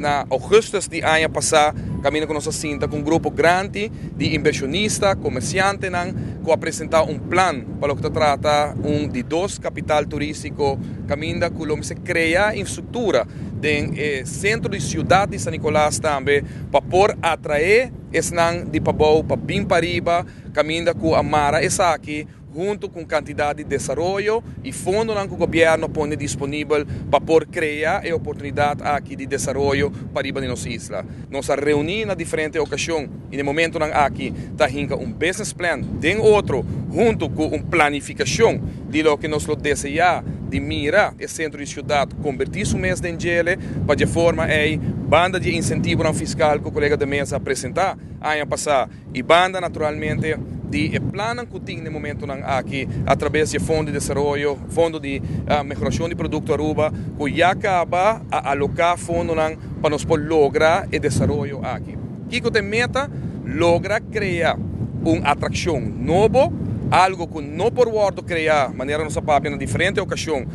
Na augustus di aña pasa, caminda cu nos a sinta cu un grupo grandi di inversionista, comerciantenan, cu a presenta un plan pa loke ta trata un di dos capital turistico, caminda cu lo mester crea infrastructura den e centro di ciudad di San Nicolas tambe pa por atrae esnan di pabou pa bin pariba, caminda cu a mara esaki hunto cu un cantidad di desaroyo y fondonan cu gobierno pone disponibel pa por crea e oportunidad aki di desaroyo pariba di nos isla. Nos a reuni na diferente ocasion y na e momentonan aki ta hinca un business plan den otro hunto cu un planificacion di loke nos lo desea di mira e centro di ciudad converti su mes den djele pa dje forma ey banda di e incentivonan fiscal cu colega de Meza a presenta aña pasa y banda naturalmente di e plannan cu tin na e momentonan aki a traves di e Fondo di Desaroyo, Fondo di Mehoracion di Producto Aruba, cu ya caba a aloca fondonan pa nos por logra e desaroyo aki. Kico ta e meta? Logra crea un atraccion nobo, algo cu no por wordo crea manera nos a papia na diferente ocasion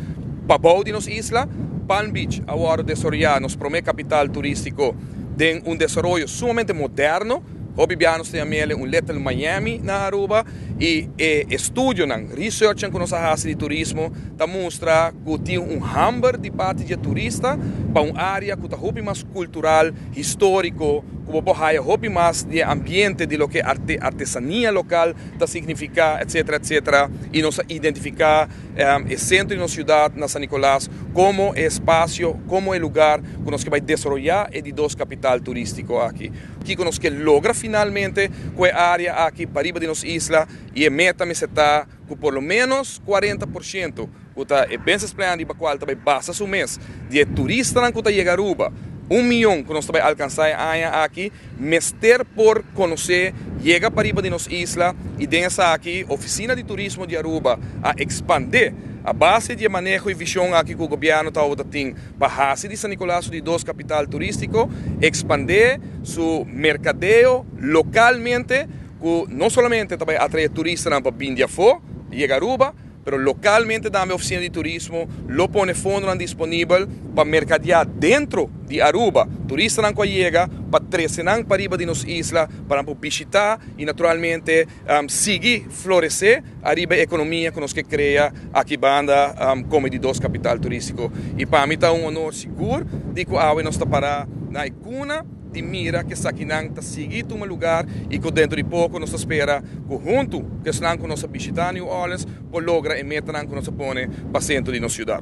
pabou di nos isla. Palm Beach a wordo desaroya, nos prome capital turistico, den un desaroyo sumamente moderno. Hopi bia nos ta yam'el un Little Miami na Aruba y e estudionan, researchnan cu nos a haci di turismo ta mustra cu tin un hamber di parti di e turista pa un area cu ta hopi mas cultural, historico, cu bo por haya hopi mas di e ambiente di loke artesania local ta significa, etcetera, etcetera. Y nos a identifica e centro di nos ciudad na San Nicolas como e espacio, como e lugar cu nos ke bay desaroya e di dos capital turistico aki. Kiko nos ke logra finalmente ku e área aki pariba di nos isla i e meta mester ta ku por lo ménos 40% ku ta e business plan riba kual ta bai basa su mes di e turistanan ku ta yega Aruba, 1 miyon ku nos ta bai alkansá e aña aki, mester por konosé yega pariba di nos isla. I den esaki Ofisina di Turismo di Aruba a ekspandé a base di e maneho i vishon aki ku gobièrnu tabata tin pa hasi di San Nicolas su di dos kapital turístiko, ekspandé su merkadeo lokalmente ku no solamente ta bai atraé turistanan pa bin di afó yega Aruba, pero lokalmente tambe Ofisina di Turismo lo pone fondonan disponibel pa merkadeá dentro di Aruba turistanan ku a yega pa trese nan pariba di nos isla pa nan por bishitá i naturalmente sigui floresé ariba e ekonomia ku nos ke krea aki banda komo e di dos kapital turístiko. I pa mi ta un honor sigur di ku awe nos ta pará na e kuna di mira ku esakinan ta sigui tuma lugar i ku dentro di poko nos ta spera ku huntu ku esnan ku nos a bishitá New Orleans por logra e metanan ku nos a pone pa sentro di nos siudat.